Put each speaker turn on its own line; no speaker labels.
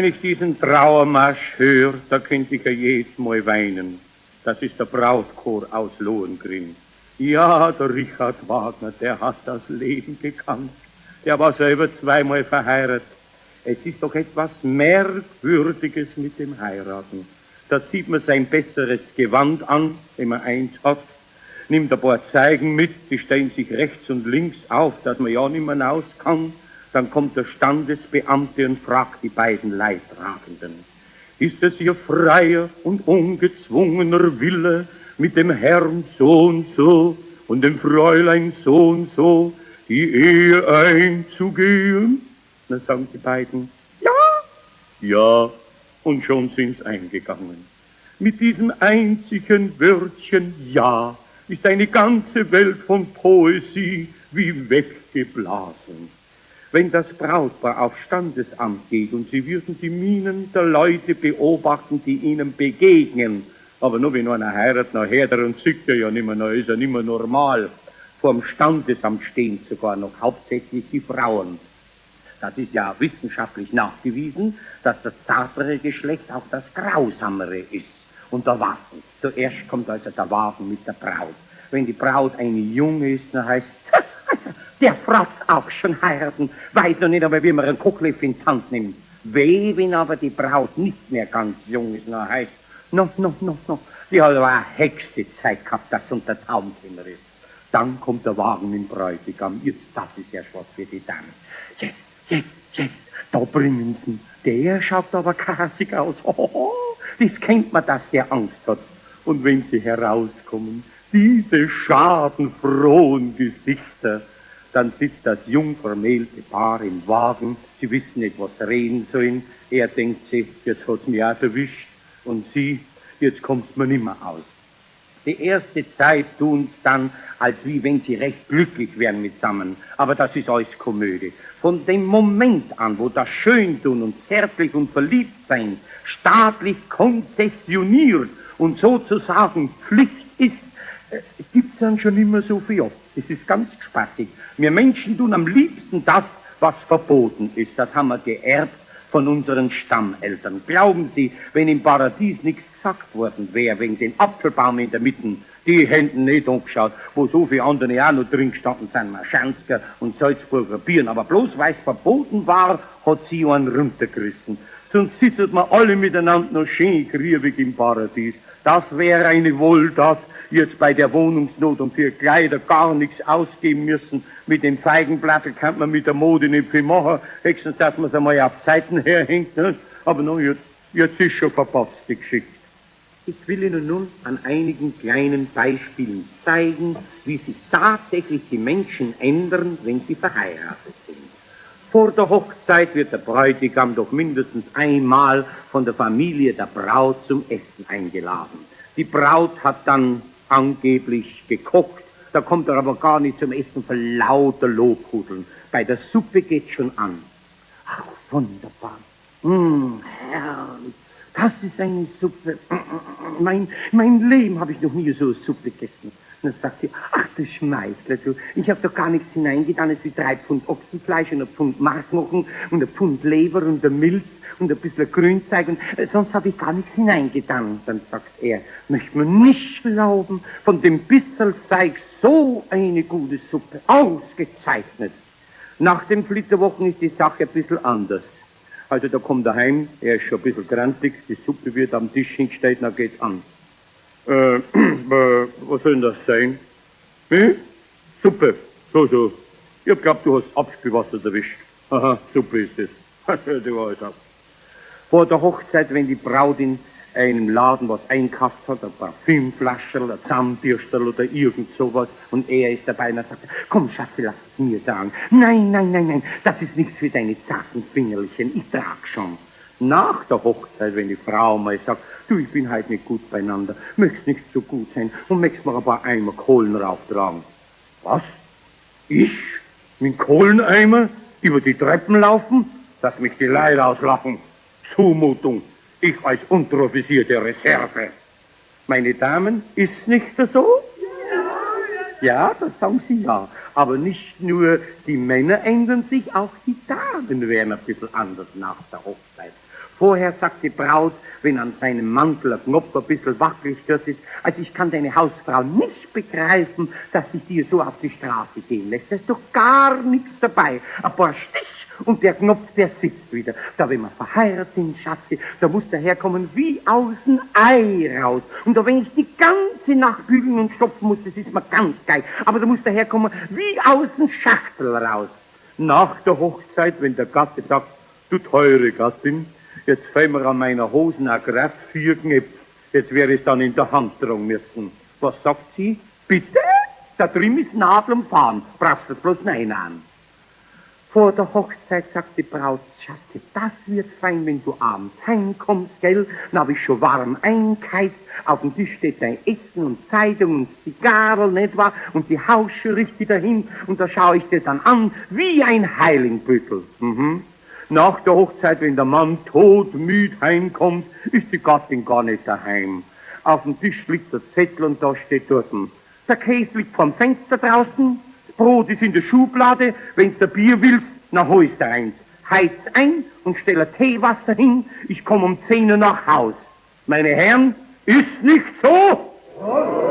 Wenn ich diesen Trauermarsch höre, da könnte ich ja jedes Mal weinen. Das ist der Brautchor aus Lohengrin. Ja, der Richard Wagner, der hat das Leben gekannt. Der war selber zweimal verheiratet. Es ist doch etwas Merkwürdiges mit dem Heiraten. Da zieht man sein besseres Gewand an, wenn man eins hat, nimmt ein paar Zeigen mit, die stellen sich rechts und links auf, dass man ja nicht mehr hinaus kann. Dann kommt der Standesbeamte und fragt die beiden Leidtragenden. Ist es Ihr freier und ungezwungener Wille, mit dem Herrn so und so und dem Fräulein so und so die Ehe einzugehen? Dann sagen die beiden, ja, ja, und schon sind's eingegangen. Mit diesem einzigen Wörtchen Ja ist eine ganze Welt von Poesie wie weggeblasen. Wenn das Brautpaar auf Standesamt geht und sie würden die Mienen der Leute beobachten, die ihnen begegnen, aber nur wenn einer heiratet, dann hört er und sieht er ja nicht mehr, dann ist er nicht mehr normal. Vorm Standesamt stehen sogar noch hauptsächlich die Frauen. Das ist ja wissenschaftlich nachgewiesen, dass das zartere Geschlecht auch das grausamere ist. Und da warten. Zuerst kommt also der Wagen mit der Braut. Wenn die Braut eine Junge ist, dann heißt also, der Fratz auch schon heiraten, weiß noch nicht einmal, wie man einen Kochlöffel in die Hand nimmt. Weh, wenn aber die Braut nicht mehr ganz jung ist, dann heißt no, no, no, no. Die hat aber eine höchste Zeit gehabt, dass sie unter Taumzimmer ist. Dann kommt der Wagen mit dem Bräutigam. Jetzt, das ist ja was für die Dame. Jetzt, jetzt, jetzt, da bringen sie ihn. Der schaut aber kasig aus. Hohoho, das kennt man, dass der Angst hat. Und wenn sie herauskommen, diese schadenfrohen Gesichter, dann sitzt das jung vermählte Paar im Wagen. Sie wissen nicht, was sie reden sollen. Er denkt sich, jetzt hat's mich auch erwischt. Und sie, jetzt kommt's mir nimmer aus. Die erste Zeit tun's dann, als wie wenn sie recht glücklich wären mitsammen. Aber das ist alles Komödie. Von dem Moment an, wo das Schöntun und zärtlich und verliebt sein staatlich konzessioniert und sozusagen Pflicht ist, gibt's dann schon immer so viel ab. Das ist ganz spaßig. Wir Menschen tun am liebsten das, was verboten ist. Das haben wir geerbt von unseren Stammeltern. Glauben Sie, wenn im Paradies nichts gesagt worden wäre, wegen den Apfelbaum in der Mitte, die hätten nicht angeschaut, wo so viele andere auch noch drin gestanden sind, Maschansker und Salzburger Bieren. Aber bloß weil's verboten war, hat sie einen runtergerissen. Sonst sitzen wir alle miteinander noch schön griebig im Paradies. Das wäre eine Wohltat, jetzt bei der Wohnungsnot und für Kleider gar nichts ausgeben müssen. Mit dem Feigenblattel kann man mit der Mode nicht viel machen, höchstens, dass man's einmal auf Seiten herhängt. Ne? Aber nun, jetzt ist schon verpasst, die Geschichte. Ich will Ihnen nun an einigen kleinen Beispielen zeigen, wie sich tatsächlich die Menschen ändern, wenn sie verheiratet sind. Vor der Hochzeit wird der Bräutigam doch mindestens einmal von der Familie der Braut zum Essen eingeladen. Die Braut hat dann angeblich gekocht, da kommt er aber gar nicht zum Essen vor lauter Lobhudeln. Bei der Suppe geht's schon an. Ach, wunderbar. Herrlich. Das ist eine Suppe. Mein Leben habe ich noch nie so eine Suppe gegessen. Und dann sagt sie, ach du Schmeichler, du, ich hab doch gar nichts hineingetan, es ist 3 Pfund Ochsenfleisch und 1 Pfund Marknochen und 1 Pfund Leber und 1 Milz und ein bisschen Grünzeug und sonst hab ich gar nichts hineingetan. Dann sagt er, möchte man nicht glauben, von dem bissel Zeug so eine gute Suppe, ausgezeichnet. Nach den Flitterwochen ist die Sache ein bisschen anders. Also da kommt er heim, er ist schon ein bisschen grantig, die Suppe wird am Tisch hingestellt, dann geht's an. Was soll denn das sein? Hm? Suppe, so, so. Ich hab glaubt, du hast Abspülwasser erwischt. Aha, Suppe ist es. Du weißt auch. Vor der Hochzeit, wenn die Braut in einem Laden was einkauft hat, ein Parfümflascherl, ein Zahnbürstel oder irgend sowas, und er ist dabei und er sagt, komm Schatzi, lass es mir sagen. Nein, nein, nein, nein, das ist nichts für deine zarten Fingerchen, ich trag schon. Nach der Hochzeit, wenn die Frau mal sagt, du, ich bin heute nicht gut beieinander, möchtest nicht so gut sein und möchtest mir ein paar Eimer Kohlen rauftragen. Was? Ich? Mit Kohleneimer über die Treppen laufen? Dass mich die Leute auslachen. Zumutung. Ich als Unteroffizier der Reserve. Meine Damen, ist nicht so? Ja, das sagen Sie ja. Aber nicht nur die Männer ändern sich, auch die Damen werden ein bisschen anders nach der Hochzeit. Vorher sagt die Braut, wenn an seinem Mantel ein Knopf ein bisschen wackelig dort ist, also ich kann deine Hausfrau nicht begreifen, dass sich dir so auf die Straße gehen lässt. Da ist doch gar nichts dabei. Ein paar Stich und der Knopf, der sitzt wieder. Da, wenn wir verheiratet sind, Schatzi, da muss der herkommen wie aus dem Ei raus. Und da, wenn ich die ganze Nacht bügeln und stopfen muss, das ist mir ganz geil. Aber da muss der herkommen wie aus dem Schachtel raus. Nach der Hochzeit, wenn der Gatte sagt, du teure Gattin, jetzt fällt mir an meiner Hosen ein Graf vier Knöpfe. Jetzt wäre ich dann in der Hand tragen müssen. Was sagt sie? Bitte? Da drüben ist Nadel und Faden. Brauchst du bloß Nein an. Vor der Hochzeit sagt die Braut, Schatzi, das wird fein, wenn du abends heimkommst, gell? Dann hab ich schon warm eingeheizt, auf dem Tisch steht dein Essen und Zeitung und Zigarren, nicht wahr? Und die Hausschuhe richte ich dahin und da schaue ich dir dann an, wie ein Heiligenbüttel. Nach der Hochzeit, wenn der Mann todmüd heimkommt, ist die Gattin gar nicht daheim. Auf dem Tisch liegt der Zettel und da steht dort, der Käse liegt vorm Fenster draußen, das Brot ist in der Schublade, wenn's der Bier willst, na holst du eins. Heiz ein und stell ein Teewasser hin, ich komm um 10 Uhr nach Haus. Meine Herren, ist nicht so?